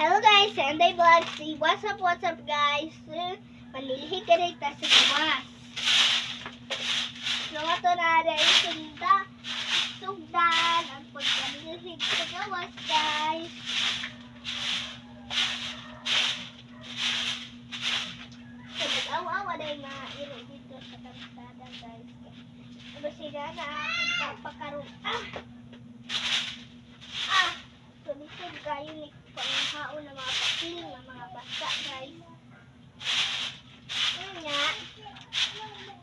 Hello guys, Sunday Vlog. See, what's up guys? Manilhi ka rin ta sa gawas. So, ato na rin sunda, sugdan ang pagkanilhig sa gawas, guys. So, nag-awa-awa na yung mga iro dito sa kalsada, guys. Basta na akong papakaroon. Ah! Ah! So, lisod kayo ni panghaon ng mga papel ng mga basa, guys. Yun nga.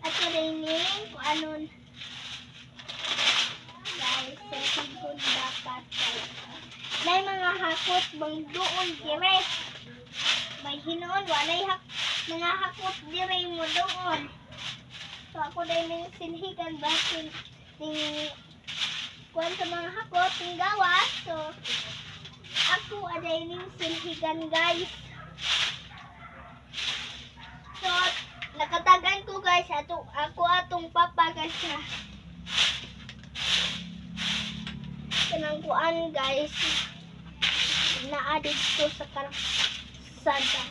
At training kung ano, guys, sa tigod dapat, guys. May mga hakot bang doon dire. May hinoon, walay hak mga hakot dire mo doon. So ako dahil ning silhigan basin ning kuan sa mga hakot ning gawas. So ako aday ning silhigan, guys. So nakatagan ko, guys, ato ako atong papa, guys, na kanang kuan, guys, naa dito sa kalsada.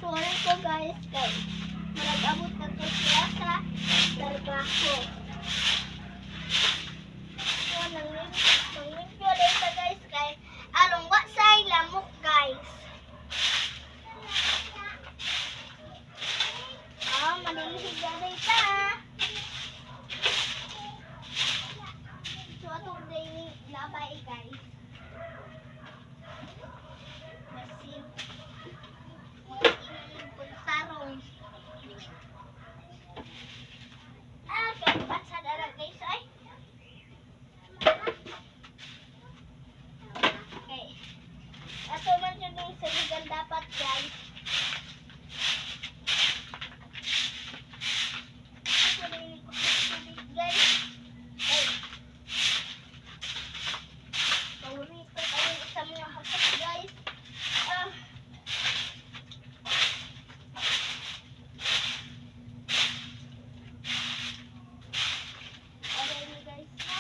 Sorry ko, guys, kay marag-abot na to siya sa trabaho. So nang nanglimpyo din ta, guys, kay aron wa say lamok, guys. Ah, manilhig na ta. So ato din labay, guys. Basin. Puntarong. Ah, kay sa dara, guys, ay. Okay. Ato man jud ning saligan dapat, guys. Ato din ko tubig, guys. Ay. Paborito kayo sa mga hakot, guys. Ah. Aray ni, guys, ha?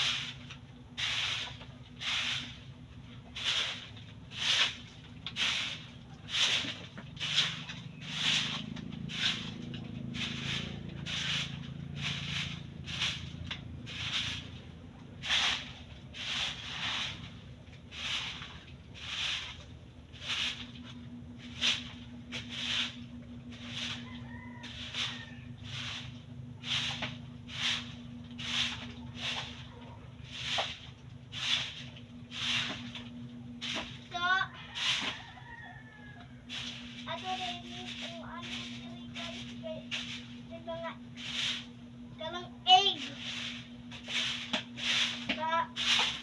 So, ato rin kung ano diri, guys, kay may mga kanang egg sa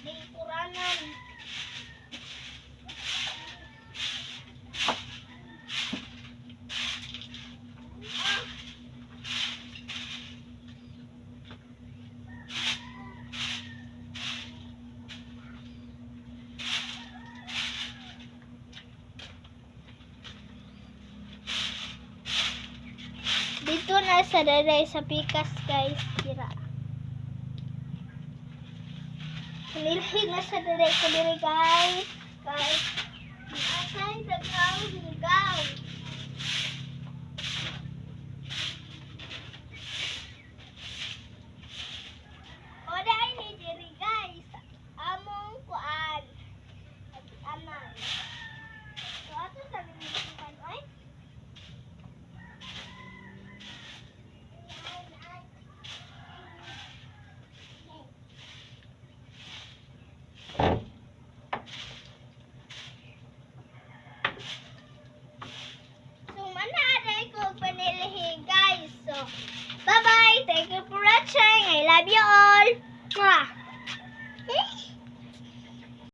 lingkuranan. Ah. Dito na sa daday sa pikas, guys, tira. Nilhig na sa daday ko diri, guys. Guys, asay daghang higaw. O dai ni diri, guys. Among kuan. Anan. So ato sa nilhigan ay. So, manaaray ko panilhi, guys. So, bye-bye. Thank you for watching. I love you all. Mwah!